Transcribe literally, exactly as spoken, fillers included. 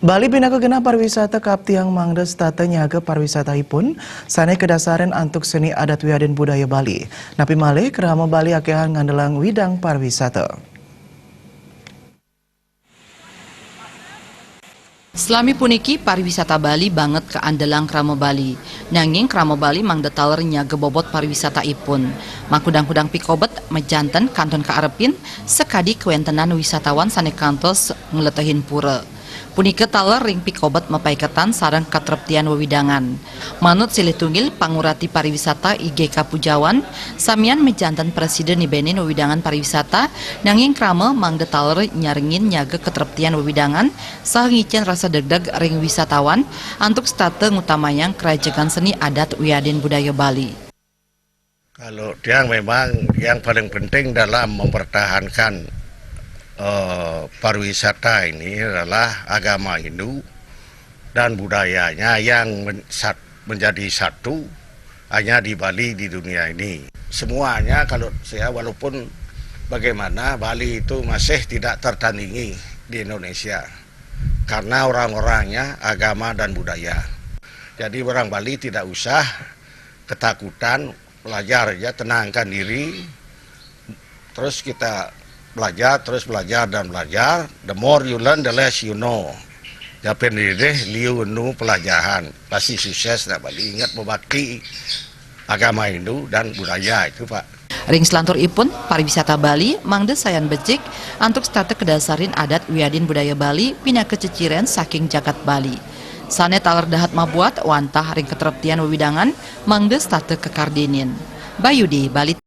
Bali pinaka genah pariwisata kaaptiang mangda setata nyaga pariwisataipun, sané kadasarin antuk seni adat wiadin budaya Bali. Napi malih, krama Bali akéhan ngandelang widang pariwisata. Salami puniki, pariwisata Bali banget kaandelang krama Bali. Nanging krama Bali mangda taler nyaga bobot pariwisataipun. Makudang-kudang pikobet majanten kantun kaarepin, sakadi kawéntenan wisatawan sané kantos ngletehin pura. Punika taler ring pikobet mapaiketan sareng katreptian wewidangan. Manut silih tunggil pangurati pariwisata I G K Pujawan, samian majanten prasida nibénin wewidangan pariwisata, nanging krama mangda taler nyarengin nyaga katreptian wewidangan saha ngicén rasa degdeg ring wisatawan antuk setata ngutamayang krajegan seni adat wiadin budaya Bali. Kalau tiang memang yang paling penting dalam mempertahankan eh, pariwisata ini adalah agama Hindu dan budayanya yang men- sat- menjadi satu hanya di Bali, di dunia ini. Semuanya kalau saya, walaupun bagaimana, Bali itu masih tidak tertandingi di Indonesia karena orang-orangnya, agama dan budaya. Jadi orang Bali tidak usah ketakutan, belajar aja, tenangkan diri, terus kita belajar, terus belajar dan belajar. The more you learn, the less you know. Japin diri, liu nu pelajaran. Pasti sukses nak Bali. Ingat berbakti agama Hindu dan budaya itu, Pak. Ring selanturipun, pariwisata Bali mangda sayan becik antuk setata kadasarin adat wiadin budaya Bali pinaka ceciren saking jagat Bali. Sané taler dahat mabuat wantah ring katreptian wewidangan mangda setata kakardinin. Bayudi, Bali.